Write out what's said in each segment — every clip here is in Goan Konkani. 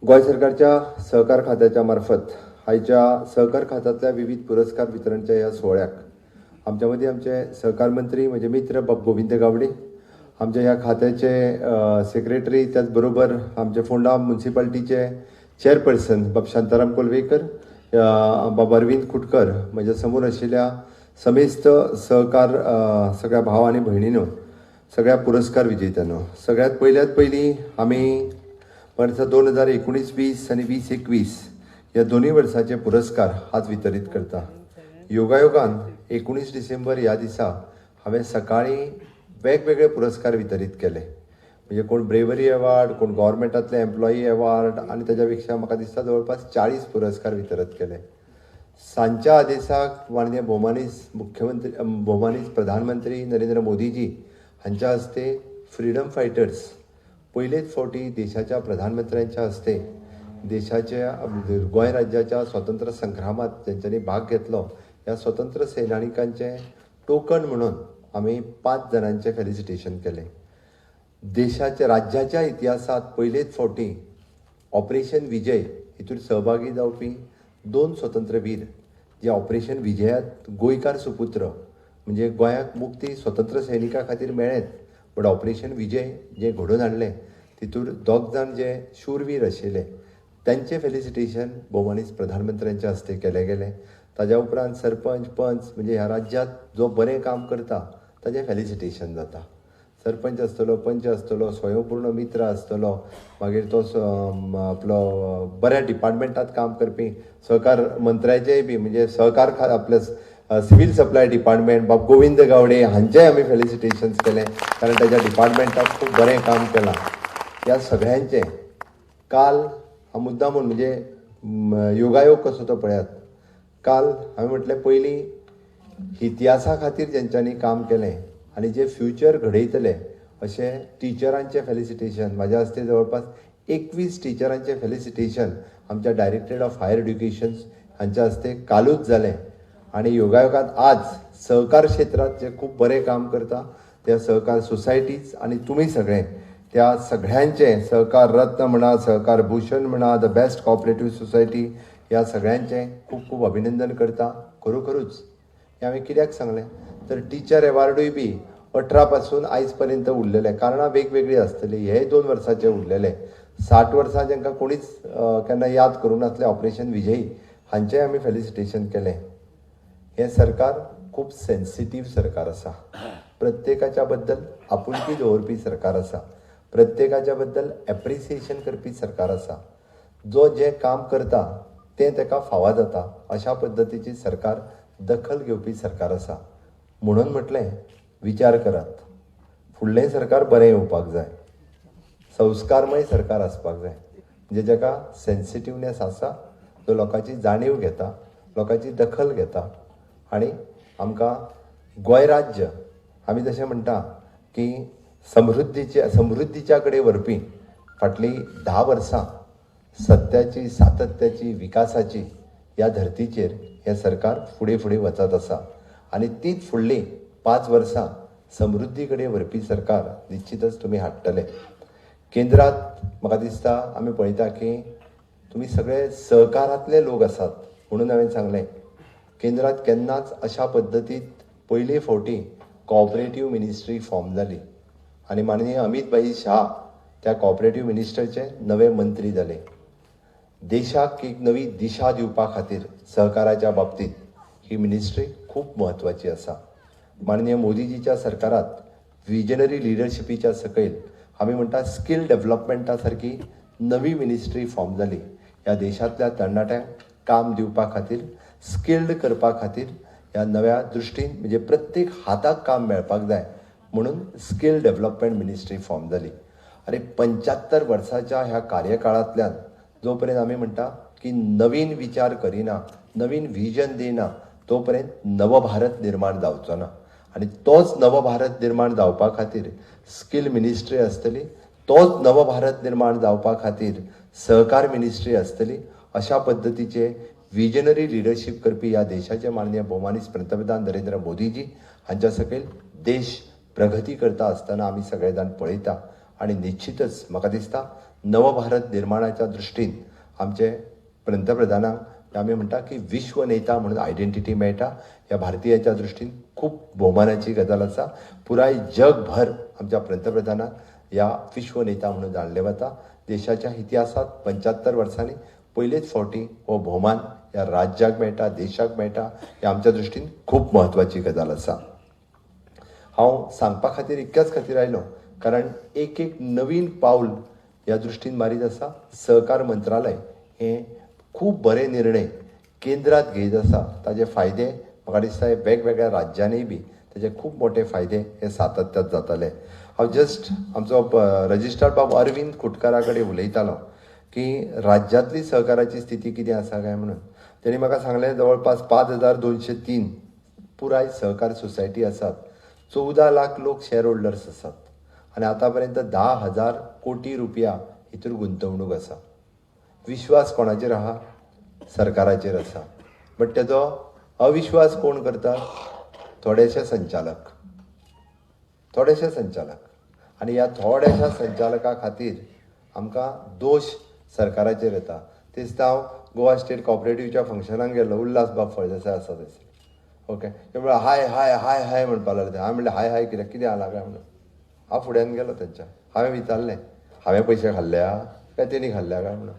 गोंय सरकारच्या सहकार खात्याच्या मार्फत आयच्या सहकार खात्यांतल्या विविध पुरस्कार वितरणच्या ह्या सुवाळ्याक आमच्या मदीं आमचे सहकार मंत्री म्हजे मित्र बाब गोविंद गावडे, आमच्या ह्या खात्याचे सेक्रेटरी, त्याच बरोबर आमचे फोंडा म्युन्सिपाल्टीचे चेअरपर्सन बाब शांताराम कोलवेकर, बाब अरविंद खुटकर, म्हज्या समोर आशिल्ल्या समेस्त सहकार सगळ्या भाव आनी भयणीनो, सगळ्या पुरस्कार विजेत्यांनो, सगळ्यात पयल्यात पयलीं आमी वर्सा 2019-20 आनी 20-21 ह्या दोनूय वर्साचे पुरस्कार आज वितरीत करता. योगायोगान 19 डिसेंबर ह्या दिसा हांवें सकाळीं वेगवेगळे पुरस्कार वितरीत केले. म्हणजे कोण ब्रेवरी अवॉर्ड, कोण गव्हर्मेंटांतले एम्प्लॉई अवॉर्ड आनी ताज्या पेक्षा म्हाका दिसता जवळपास 40 पुरस्कार वितरीत केले. सांजच्या आदेसाक माननीय भोवमानीस मुख्यमंत्री, भोवमानीस प्रधानमंत्री नरेंद्र मोदीजी हांच्या हस्ते फ्रिडम फायटर्स, पयलेच फावटी देशाच्या प्रधानमंत्र्यांच्या हस्ते देशाच्या, गोंय राज्याच्या स्वतंत्र संग्रामात जेंच्यांनी भाग घेतलो ह्या स्वतंत्र सैनिकांचे टोकन म्हणून आमी 5 जाणांचें फेलिसिटेशन केलें. देशाच्या, राज्याच्या इतिहासांत पयलेच फावटी ऑपरेशन विजय हितून सहभागी जावपी 2 स्वतंत्र वीर, जे ऑपरेशन विजयात गोंयकार सुपुत्र, म्हणजे गोंयाक मुक्ती स्वतंत्र सैनिका खातीर मेळ्ळेंच, बट ऑपरेशन विजय जें घडोवन हाडलें तितूर 2 जाण जे शूरवीर आशिल्ले त्यांचें फेलिसिटेशन भोवमानीस प्रधानमंत्र्यांच्या हस्ते केलें गेलें. ताज्या उपरांत सरपंच, पंच, म्हणजे ह्या राज्यांत जो बरें काम करता ताजें फेलिसिटेशन जाता. सरपंच आसतलो, पंच आसतलो, स्वयंपूर्ण मित्र आसतलो, मागीर तो आपलो बऱ्या डिपार्टमेंटांत काम करपी सहकार मंत्र्याचेय बी, म्हणजे सहकार आपले सिवील सप्लाय डिपार्टमेंट बाब गोविंद गावडे हांचेय आमी फेलिसिटेशन्स केलें, कारण ताच्या डिपार्टमेंटाक खूब बरें काम केलां. ह्या सगळ्यांचें काल हांव मुद्दामून, म्हणजे योगायोग कसो तो पळयात, काल हांवें म्हटलें पयलीं इतिहासा खातीर जेंच्यांनी काम केलें आनी जे फ्युचर घडयतले अशें टिचरांचें फेलिसिटेशन, म्हाज्या हस्ते जवळपास 21 टिचरांचें फेलिसिटेशन आमच्या डायरेक्टरेट ऑफ हायर एड्युकेशन हांच्या हस्ते कालूच जालें. आनी योगायोगात आज सहकार क्षेत्रांत जे खूब बरें काम करता त्या सहकार सोसायटीज आनी तुमी सगळे, त्या सगळ्यांचें सहकार रत्न म्हणा, सहकार भूषण म्हणा, the best cooperative society, ह्या सगळ्यांचें खूब खूब अभिनंदन करता. खरोखरूच हें हांवें कित्याक सांगलें तर टिचर एवार्डूय बी 18 पासून आयज पर्यंत उरलेले, कारणां वेगवेगळीं आसतलीं, हे 2 वर्साचे उरलेले. 60 वर्सां जांकां कोणीच केन्ना याद करूं नासलें ऑपरेशन विजयी हांचेंय आमी फेलिसिटेशन केलें. हें सरकार खूब सेन्सिटीव सरकार आसा, प्रत्येकाच्या बद्दल आपुलकी दवरपी सरकार आसा, प्रत्येकाच्या बद्दल एप्रिसिएशन करपी सरकार आसा. जो जें काम करता तें ताका फावा जाता अशा पद्दतीची सरकार, दखल घेवपी सरकार आसा. म्हणून म्हटलें विचार करात, फुडलें सरकार बरें येवपाक जाय, संस्कारमय सरकार आसपाक जाय, म्हणजे जाका सेन्सिटिवनेस आसा, जो लोकांची जाणीव घेता, लोकांची दखल घेता. आनी आमकां गोंय राज्य आमी जशें म्हणटा की समृद्धीच्या कडेन व्हरपी फाटलीं 10 वर्सां सत्याची, सातत्याची, विकासाची ह्या धर्तीचेर हें सरकार फुडें फुडें वचत आसा आनी तीच फुडलीं 5 वर्सां समृद्धी कडेन व्हरपी सरकार निश्चितच तुमी हाडटले. केंद्रात म्हाका दिसता आमी पळयता की तुमी सगळे सहकारांतले लोक आसात, म्हणून हांवें सांगलें केंद्रात केन्नाच अशा पद्दतीत पयले फावटी कॉपरेटीव मिनिस्ट्री फॉर्म जाली आनी माननीय अमीत भाई शाह त्या कॉपरेटीव मिनिस्टरचे नवे मंत्री जाले. देशाक एक नवी दिशा दिवपा खातीर सहकाराच्या बाबतींत ही मिनिस्ट्री खूब म्हत्वाची आसा. माननीय मोदीजीच्या सरकारात विजनरी लिडरशिपीच्या सकयल आमी म्हणटा स्कील डेव्हलपमेंटा सारकी नवी मिनिस्ट्री फॉर्म जाली. ह्या देशांतल्या तरणाट्यांक काम दिवपा खातीर, स्किल्ड करपा खातीर ह्या नव्या दृश्टीन, म्हणजे प्रत्येक हाताक काम मेळपाक जाय म्हणून स्कील डेव्हलपमेंट मिनिस्ट्री फॉर्म जाली. आनी 75 वर्साच्या ह्या कार्यकाळांतल्यान जो पर्यंत आमी म्हणटा की नवीन विचार करिना, नवीन विजन दिना, तो पर्यंत नवभारत निर्माण जावचो ना. आनी तोच नवभारत निर्माण जावपा खातीर स्कील मिनिस्ट्री आसतली, तोच नवभारत निर्माण जावपा खातीर सहकार मिनिस्ट्री आसतली. अशा पद्दतीचे विजनरी लिडरशीप करपी ह्या देशाचे माननीय भोवमानीस पंतप्रधान नरेंद्र मोदीजी हांच्या सकयल देश प्रगती करता आसतना आमी सगळे जाण पळयता. आनी निश्चितच म्हाका दिसता नवभारत निर्माणाच्या दृश्टीन आमचे पंतप्रधानांक आमी म्हणटा की विश्व नेता म्हणून आयडेंटिटी मेळटा. ह्या भारतीयाच्या दृश्टीन खूब भोवमानाची गजाल आसा. पुराय जगभर आमच्या पंतप्रधानाक ह्या विश्व नेता म्हणून जाणलें वता. देशाच्या इतिहासांत 75 वर्सांनी पयलेच फावटी हो भोवमान ह्या राज्याक मेळटा, देशाक मेळटा. हे आमच्या दृश्टीन खूब म्हत्वाची गजाल आसा. हांव सांगपा खातीर इतक्याच खातीर आयलो कारण एक एक नवीन पावल ह्या दृश्टीन मारीत आसा. सहकार मंत्रालय हें खूब बरे निर्णय केंद्रात घेयत आसा. ताजे फायदे म्हाका दिसता हे वेगवेगळ्या राज्यांनीय बी ताजे खूब मोठे फायदे हे सातत्यात जातले. हांव जस्ट आमचो रजिस्ट्रार बाब अरविंद खुटकारा कडेन उलयतालो की राज्यांतली सहकाराची स्थिती कितें आसा काय म्हणून. तेणी म्हाका सांगलें जवळपास 5203 पुराय सहकार सोसायटी आसात, 14 लाख लोक शेअर होल्डर्स आसात आनी आतां पर्यंत 10,000 कोटी रुपया हितूर गुंतवणूक आसा. विश्वास कोणाचेर आहा? सरकाराचेर आसा. बट तेजो अविश्वास कोण करता? थोडेशे संचालक, थोडेशे संचालक. आनी ह्या थोड्याशा संचालका खातीर आमकां दोश सरकाराचेर येता. तेच हांव गोवा स्टेट कॉपरेटिवच्या फंक्शनाक गेल्लो, उल्हास बाब फळदेसाय आसा थंयसर. ओके, ते म्हणल्यार हाय हाय हाय हाय म्हणपाक लागले. हांवें म्हणलें हाय हाय कित्याक, कितें जाला काय म्हणून. हांव फुड्यान गेलो तेंच्या, हांवें विचारलें हांवें पयशे खाल्ल्या काय तेणी खाल्ल्या काय म्हणून,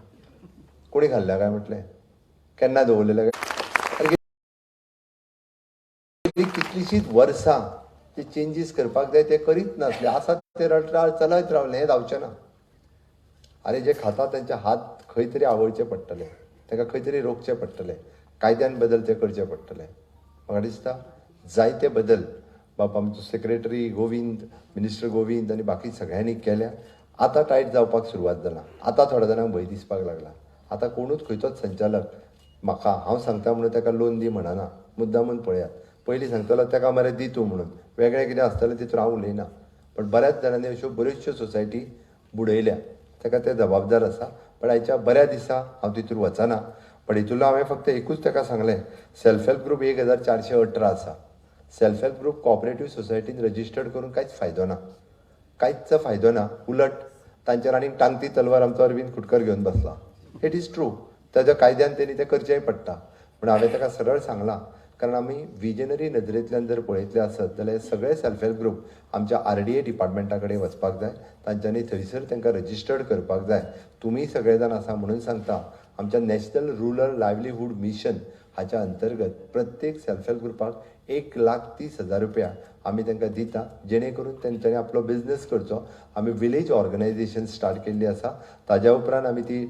कोणी खाल्ल्या काय म्हटलें, केन्ना दवरलेले काय. कितलीशींच वर्सां ते चेंजीस करपाक जाय ते करीत नासले, आसा ते रटराळ चलत रावले. हें जावचें ना. आनी जे खाता तेंचे हात खंय तरी आवळचे पडटले, ताका खंय तरी रोखचें पडटलें, कायद्यान बदल ते करचे पडटले. म्हाका दिसता जायते बदल बाप आमचो सेक्रेटरी गोविंद, मिनिस्टर गोविंद आनी बाकी सगळ्यांनी केल्या. आतां टायट जावपाक सुरवात जाला. आतां थोड्या जाणांक भंय दिसपाक लागला. आतां कोणूच खंयचोच संचालक म्हाका हांव सांगता म्हणून ताका लोन दी म्हणना. मुद्दामून पळयात, पयलीं सांगतलो ताका मरे दी तूं म्हणून, वेगळें कितें आसतलें तितून हांव उलयना. पण बऱ्याच जाणांनी अश्यो बऱ्योचश्यो सोसायटी बुडयल्या, ताका ते जबाबदार आसा. पण आयच्या बऱ्या दिसा हांव तितूर वचना. पण हितूंतलो हांवें फक्त एकूच ताका सांगलें, सेल्फ हेल्प ग्रूप 1418 आसा. सेल्फ हेल्प ग्रूप कॉपरेटीव सोसायटीन रजिस्टर्ड करून कांयच फायदो ना, कांयच फायदो ना. उलट तांचेर आनीक टांगती तलवार आमचो अरविंद खुटकर घेवन बसला. It is true, ताच्या कायद्यान तेणी तें करचेंय पडटा. पूण हांवें ताका सरळ सांगलां, कारण आमी विजनरी नदरेंतल्यान जर पळयतले आसत जाल्यार सगळे सेल्फ हेल्प ग्रूप आमच्या RDA डिपार्टमेंटा कडेन वचपाक जाय, तांच्यांनी थंयसर तांकां रजिस्टर्ड करपाक जाय. तुमी सगळे जाण आसा म्हणून सांगता, आमच्या नॅशनल रुरल लायवलीहूड मिशन हाच्या अंतर्गत प्रत्येक सेल्फ हेल्प ग्रुपाक 1,30,000 रुपया आमी तांकां दिता, जेणे करून तेंच्यांनी आपलो बिजनस करचो. आमी विलेज ऑर्गनायझेशन स्टार्ट केल्ली आसा. ताज्या उपरांत आमी ती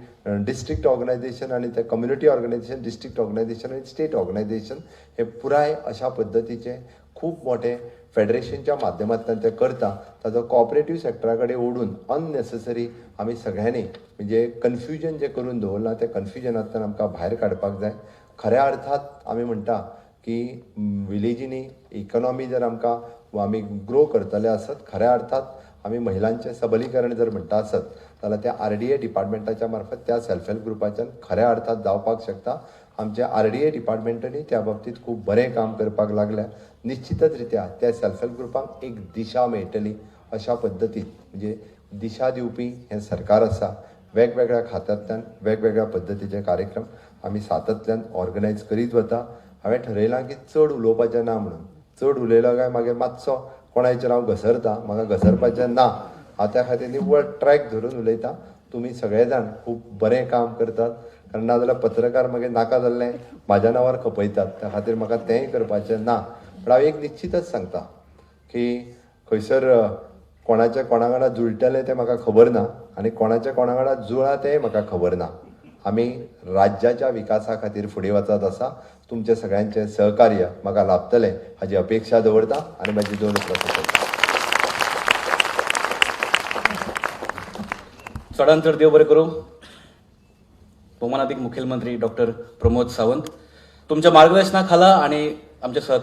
डिस्ट्रिक्ट ऑर्गनायझेशन आनी ते कम्युनिटी ऑर्गनायझेशन, डिस्ट्रिक्ट ऑर्गनायझेशन आनी स्टेट ऑर्गनायझेशन हे पुराय अशा पद्दतीचे खूब मोठे फेडरेशनच्या माध्यमांतल्यान ते करता. ताजो कॉपरेटीव सेक्टरा कडेन ओडून अननेसेसरी आमी सगळ्यांनी म्हणजे कन्फ्युजन जें करून दवरलां तें कन्फ्युजनांतल्यान आमकां भायर काडपाक जाय. खऱ्या अर्थात आमी म्हणटा की विलेजींनी इकॉनॉमी जर आमकां आमी ग्रो करतले आसत, खऱ्या अर्थात आमी महिलांचें सबलीकरण जर म्हणटा आसत जाल्यार त्या RDA डिपार्टमेंटाच्या मार्फत त्या सेल्फ हेल्प ग्रुपाच्यान खऱ्या अर्थात जावपाक शकता. आमच्या RDA डिपार्टमेंटांनी त्या बाबतींत खूब बरें काम करपाक लागल्या. निश्चितच रित्या त्या सेल्फ हेल्प ग्रुपांक एक दिशा मेळटली. अशा पद्दतीन म्हणजे दिशा दिवपी हें सरकार आसा. वेगवेगळ्या खात्यांतल्यान वेगवेगळ्या पद्दतीचे कार्यक्रम आमी सातत्यान ऑर्गनायज करीत वता. हांवें ठरयलां की चड उलोवपाचें ना म्हणून. चड उलयलो काय मागीर मातसो कोणायचेर हांव घसरता, म्हाका घसरपाचें ना. हांव त्या खातीर निव्वळ ट्रॅक धरून उलयता. तुमी सगळे जाण खूब बरें काम करतात, कारण नाजाल्यार पत्रकार मागीर नाका जाल्लें म्हाज्या नांवार खपयतात. त्या खातीर म्हाका तेंय करपाचें ना. पूण हांव एक निश्चितच सांगता की खंयसर कोणाच्या कोणा वांगडा जुळटलें तें म्हाका खबर ना आनी कोणाच्या कोणा वांगडा जुळा तेंय म्हाका खबर ना. आमी राज्याच्या विकासा खातीर फुडें वचत आसा. तुमचें सगळ्यांचें सहकार्य म्हाका लाभतलें हाजी अपेक्षा दवरता आनी म्हाजी दोन उतरां सोंपयता. चडान चड देव बरें करूं. भोवमानादीक मुखेलमंत्री डॉक्टर प्रमोद सावंत, तुमच्या मार्गदर्शना खाला आणि आमच्या सहकार